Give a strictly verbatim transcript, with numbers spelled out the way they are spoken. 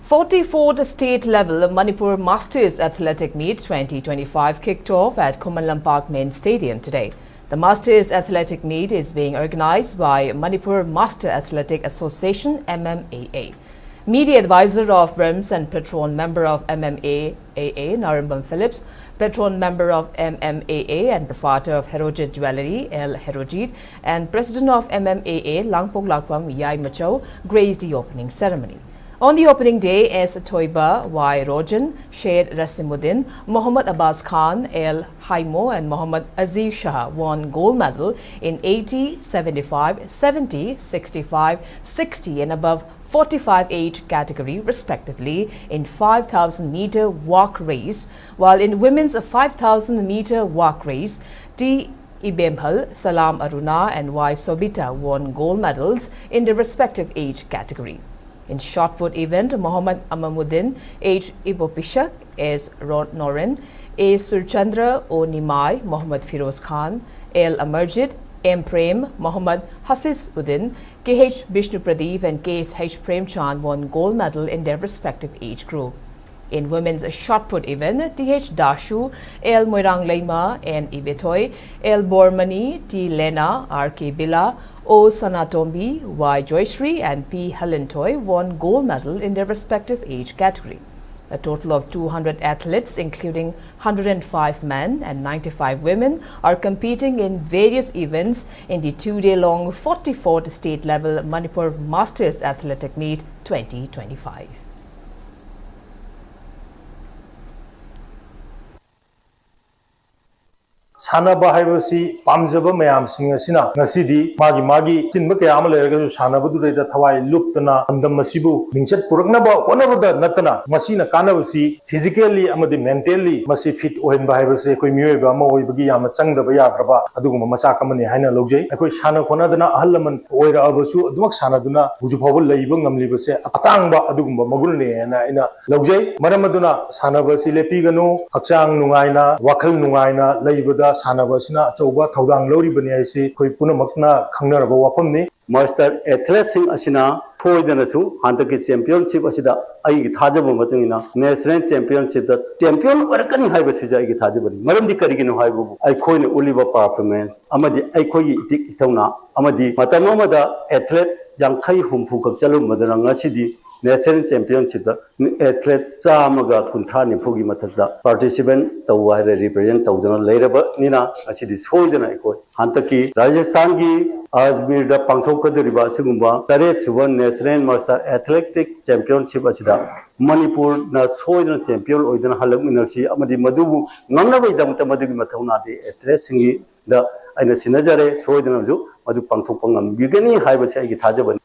Forty-fourth State Level Manipur Masters Athletic Meet twenty twenty-five kicked off at Khuman Lampak Main Stadium today. The Masters Athletic Meet is being organized by Manipur Master Athletic Association, M M A A. Media advisor of RIMS and patron member of M M A A, Narimbam Phillips, patron member of M M A A and proprietor of Herojit Jewellery, L Herojit, and president of M M A A, Langpok Lakpam Yai Machau, graced the opening ceremony. On the opening day, S Thoiba Y Rojan, Sher Rasimuddin, Mohammad Abbas Khan, L Haimo, and Mohammad Aziz Shah won gold medal in eighty, seventy-five, seventy, sixty-five, sixty, and above forty-five age category, respectively, in five thousand meter walk race, while in women's five thousand meter walk race, T Ibemhal, Salam Aruna, and Y Sobita won gold medals in their respective age category. In shot put event, Mohammad Amamuddin, H Ibopishak, S Ron Noren, A Surchandra, O Nimai, Mohammad Firoz Khan, L Amarjit, M Prem, Mohammad Hafiz Uddin, K H Bishnu Pradeep, and K H Premchand won gold medal in their respective age group. In women's shot put event, T H Dashu, L Moirang Leima, N Ibethoi, L Bormani, T Lena, R K Bila, O Sanatombi, Y Joyshri, and P Halentoi won gold medal in their respective age category. A total of two hundred athletes, including hundred and five men and ninety-five women, are competing in various events in the two-day-long forty-fourth State Level Manipur Masters Athletic Meet twenty twenty-five. ꯁꯥꯟꯅꯕ ꯍꯥꯏꯕꯁꯤ ꯄꯥꯝꯖꯕ ꯃꯌꯥꯝꯁꯤꯡ ꯑꯁꯤꯅ ꯉꯁꯤꯗꯤ ꯃꯥꯒꯤ ꯃꯥꯒꯤ ꯆꯤꯟꯕ ꯀꯌꯥ ꯑꯃ ꯂꯩꯔꯒꯁꯨ ꯁꯥꯟꯅꯕꯗꯨꯗꯩꯗ ꯊꯋꯥꯏ ꯂꯨꯞꯇꯅ ꯂꯝꯗꯝ ꯑꯁꯤꯕꯨ ꯃꯤꯡꯆꯠ ꯄꯨꯔꯛꯅꯕ ꯍꯣꯠꯅꯕꯗ ꯅꯠꯇꯅ ꯃꯁꯤꯅ ꯀꯥꯟꯅꯕꯁꯤ physically ꯑꯃꯗꯤ mentally ꯃꯁꯤ fit ꯑꯣꯏꯍꯟꯕ ꯍꯥꯏꯕꯁꯤ ꯑꯩꯈꯣꯏ ꯃꯤꯑꯣꯏꯕ ꯑꯃ ꯑꯣꯏꯕꯒꯤ ꯌꯥꯝꯅ ꯆꯪꯗꯕ ꯌꯥꯗ꯭ꯔꯕ ꯑꯗꯨꯒꯨꯝꯕ ꯃꯆꯥꯛ ꯑꯃꯅꯤ ꯍꯥꯏꯅ ꯂꯧꯖꯩ꯫ ꯑꯩꯈꯣꯏ ꯁꯥꯟꯅ ꯈꯣꯠꯅꯗꯅ ꯑꯍꯜ ꯂꯃꯟ ꯑꯣꯏꯔꯛꯑꯕꯁꯨ ꯑꯗꯨꯃꯛ ꯁꯥꯟꯅꯗꯨꯅ ꯍꯧꯖꯤꯛ ꯐꯥꯎꯕ ꯂꯩꯕ ꯉꯝꯂꯤꯕꯁꯦ ꯑꯇꯥꯡꯕ ꯑꯗꯨꯒꯨꯝꯕ ꯃꯒꯨꯟꯅꯦ ꯍꯥꯏꯅ ꯑꯩꯅ ꯂꯧꯖꯩ꯫ ꯃꯔꯝ ꯑꯗꯨꯅ ꯁꯥꯟꯅꯕ ꯑꯁꯤ ꯂꯦꯞꯄꯤꯒꯅꯨ꯫ ꯍꯛꯆꯥꯡ ꯅꯨꯡꯉꯥꯏꯅ, ꯋꯥꯈꯜ ꯅꯨꯡꯉꯥꯏꯅ ꯂꯩꯕꯗ ꯁꯥꯟꯅꯕ ꯑꯁꯤꯅ ꯑꯆꯧꯕ ꯊꯧꯗꯥꯡ ꯂꯧꯔꯤꯕꯅꯤ ꯍꯥꯏꯁꯤ ꯑꯩꯈꯣꯏ ꯄꯨꯝꯅꯃꯛꯅ ꯈꯪꯅꯔꯕ ꯋꯥꯐꯝꯅꯤ꯫ ꯃꯥꯁꯇꯔ ꯑꯦꯊꯂꯦꯠꯁꯤꯡ ꯑꯁꯤꯅ ꯁꯣꯏꯗꯅꯁꯨ ꯍꯟꯗꯛꯀꯤ ꯆꯦꯝꯄꯤꯌꯟꯁꯤꯞ ꯑꯁꯤꯗ ꯑꯩꯒꯤ ꯊꯥꯖꯕ ꯃꯇꯨꯡ ꯏꯟꯅ ꯅꯦꯁꯅꯦꯜ ꯆꯦꯝꯄꯤꯌꯟꯁꯤꯞꯇ ꯆꯦꯝꯄꯤꯌꯟ ꯑꯣꯏꯔꯛꯀꯅꯤ ꯍꯥꯏꯕꯁꯤꯁꯨ ꯑꯩꯒꯤ ꯊꯥꯖꯕꯅꯤ꯫ ꯃꯔꯝꯗꯤ ꯀꯔꯤꯒꯤꯅꯣ ꯍꯥꯏꯕꯕꯨ ꯑꯩꯈꯣꯏꯅ ꯎꯠꯂꯤꯕ ꯄꯔꯐꯣꯔꯃꯦꯟꯁ ꯑꯃꯗꯤ ꯑꯩꯈꯣꯏꯒꯤ ꯏꯊꯤꯛ ꯏꯊꯧꯅꯥ ꯑꯃꯗꯤ ꯃꯇꯝ ꯑꯃꯗ ꯑꯦꯊꯂꯦꯠ ꯌꯥꯡꯈꯩ ꯍꯨꯝꯐꯨ ꯈꯛ ꯆꯠꯂꯝꯕꯗꯨꯅ ꯉꯁꯤꯗꯤ ꯅꯦꯁꯅꯦꯜ ꯆꯦꯝꯄꯤꯌꯟꯁꯤꯞꯇ ꯑꯦꯊꯂꯦꯠ ꯆꯥꯝꯃꯒ ꯀꯨꯟꯊ꯭ꯔꯥ ꯅꯤꯐꯨꯒꯤ ꯃꯊꯛꯇ ꯄꯥꯔꯇꯤꯁꯤꯄꯦꯟ ꯇꯧꯕ ꯍꯥꯏꯔꯦ, ꯔꯤꯄ꯭ꯔꯖꯦꯟ ꯇꯧꯗꯨꯅ ꯂꯩꯔꯕꯅꯤꯅ ꯉꯁꯤꯗꯤ ꯁꯣꯏꯗꯅ ꯑꯩꯈꯣꯏ ꯍꯟꯗꯛꯀꯤ ꯔꯥꯖꯁꯊꯥꯟꯒꯤ ꯑꯖꯃꯤꯔꯗ ꯄꯥꯡꯊꯣꯛꯀꯗꯧꯔꯤꯕ ꯑꯁꯤꯒꯨꯝꯕ ꯇꯔꯦꯠ ꯁꯨꯕ ꯅꯦꯁꯅꯦꯜ ꯃꯥꯁꯇꯔ ꯑꯦꯊꯂꯦꯇꯤꯛ ꯆꯦꯝꯄꯤꯌꯟꯁꯤꯞ ꯑꯁꯤꯗ ꯃꯅꯤꯄꯨꯔꯅ ꯁꯣꯏꯗꯅ ꯆꯦꯝꯄꯤꯌꯟ ꯑꯣꯏꯗꯨꯅ ꯍꯜꯂꯛꯃꯤꯟꯅꯁꯤ ꯑꯃꯗꯤ ꯃꯗꯨꯕꯨ ꯉꯝꯅꯕꯒꯤꯗꯃꯛꯇ ꯃꯗꯨꯒꯤ ꯃꯊꯧꯅꯥꯗꯤ ꯑꯦꯊꯂꯦꯠꯁꯤꯡꯒꯤꯗ ꯑꯩꯅ ꯁꯤꯟꯅꯖꯔꯦ꯫ ꯁꯣꯏꯗꯅꯁꯨ ꯃꯗꯨ ꯄꯥꯡꯊꯣꯛꯄ ꯉꯝꯕꯤꯒꯅꯤ ꯍꯥꯏꯕꯁꯤ ꯑꯩꯒꯤ ꯊꯥꯖꯕꯅꯤ꯫